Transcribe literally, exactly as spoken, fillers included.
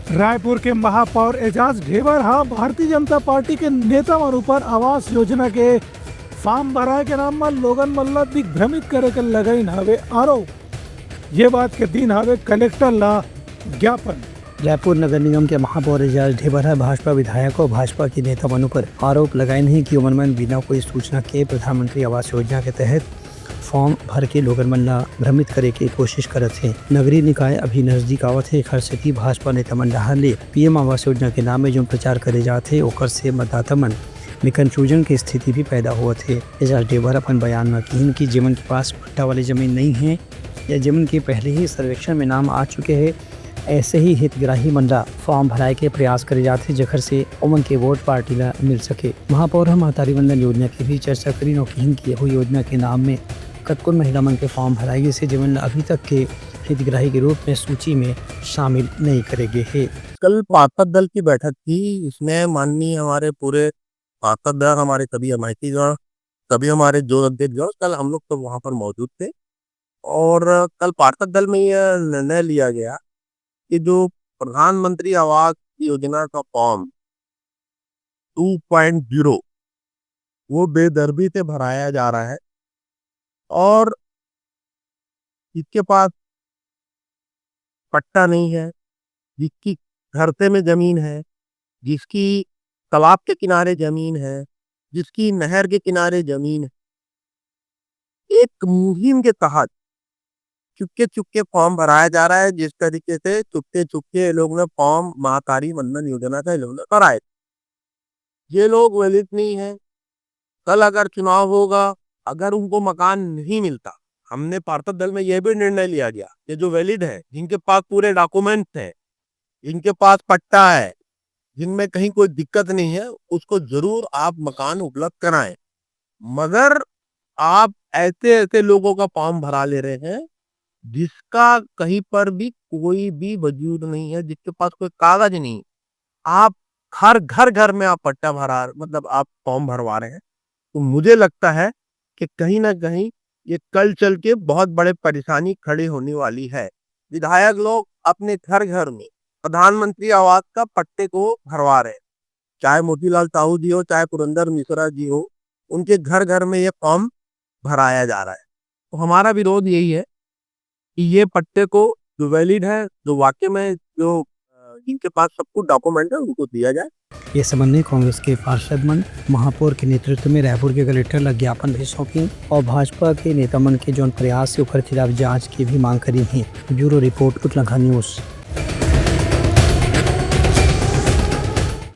रायपुर के महापौर एजाज ढेबर हा भारतीय जनता पार्टी के नेता मन ऊपर आवास योजना के फॉर्म भराए के नाम म लोगन मन ल दिग्भ्रमित करे के लगाइन हवे आरोप। ये बात के दिन हवे कलेक्टर ला ज्ञापन। रायपुर नगर निगम के महापौर एजाज ढेबर ह भाजपा विधायक और भाजपा के नेता मन ऊपर आरोप लगाइन हे कि ओमन मन बिना कोई सूचना के प्रधानमंत्री आवास योजना के तहत फॉर्म भर के लोगन मन ला भ्रमित करे के कोशिश करत हे। नगरीय निकाय अभी नजदीक आवत हे, एखर सेती भाजपा नेता मन डहार ले पीएम आवास योजना के नाम में जोन प्रचार करे जात हे, ओकर से मतदाता मन में कन्फ्यूजन के स्थिति भी पैदा होवत हे। एजाज ढेबर अपन बयान म किहिन कि जेमन के पास पट्टा वाले जमीन नहीं हे या जेमन के पहले ही सर्वेक्षण में नाम आ चुके हे, ऐसे ही हितग्राही मन ला फॉर्म भराए के प्रयास करे जात हे, जेखर से ओमन के वोट पार्टी ला मिल सके। महापौर ह महतारी वंदन योजना के भी चर्चा करिन और किहिन कि यहू योजना के नाम में कतकोन महिला मन के फॉर्म भराए गिस हे, जेमन ला अभी तक के हितग्राही के रूप में सूची में शामिल नहीं करे गे हे। कल पार्षद दल की बैठक थी, इसमें माननीय हमारे पूरे पार्षद दल, हमारे सभी अमायतीगण, सभी हमारे जो अध्यक्षगण, कल हम लोग सब वहाँ पर मौजूद थे और कल पार्षद दल में यह निर्णय लिया गया कि जो प्रधानमंत्री आवास योजना का फॉर्म टू पॉइंट ज़ीरो, वो बेदर्दी से भराया जा रहा है और जिसके पास पट्टा नहीं है, जिसकी घरते में जमीन है, जिसकी तालाब के किनारे जमीन है, जिसकी नहर के किनारे जमीन है, एक मुहिम के तहत चुपके चुपके फॉर्म भराया जा रहा है। जिस तरीके से चुपके चुपके ये लोग ने फॉर्म महतारी वंदन योजना का ये लोग ने भराए, ये लोग वैलिड नहीं है। कल अगर चुनाव होगा, अगर उनको मकान नहीं मिलता, हमने पार्षद दल में यह भी निर्णय लिया गया कि जो वैलिड है, जिनके पास पूरे डॉक्यूमेंट है, जिनके पास पट्टा है, जिनमें कहीं कोई दिक्कत नहीं है, उसको जरूर आप मकान उपलब्ध कराएं। मगर आप ऐसे ऐसे लोगों का फॉर्म भरा ले रहे हैं जिसका कहीं पर भी कोई भी वजूद नहीं है, जिसके पास कोई कागज नहीं। आप हर घर घर में आप पट्टा भरा, मतलब आप फॉर्म भरवा रहे हैं। तो मुझे लगता है कि कहीं ना कहीं ये कल चल के बहुत बड़े परेशानी खड़ी होने वाली है। विधायक लोग अपने घर घर में प्रधानमंत्री आवास का पट्टे को भरवा रहे हैं, चाहे मोतीलाल साहू जी हो, चाहे पुरंदर मिश्रा जी हो, उनके घर घर में ये फॉर्म भराया जा रहा है। तो हमारा विरोध यही है कि ये पट्टे को जो वैलिड है, जो वाकई में जो, अ, जिनके पास सब कुछ डॉक्यूमेंट है, उनको दिया जाए। ये संबंध में कांग्रेस के पार्षद मन महापौर के नेतृत्व में रायपुर के कलेक्टर ला ज्ञापन भी सौंपिन और भाजपा के नेता मन के जौन प्रयास हे, ओकर खिलाफ जांच के भी मांग करिन हे। Bureau report, Utlangha news.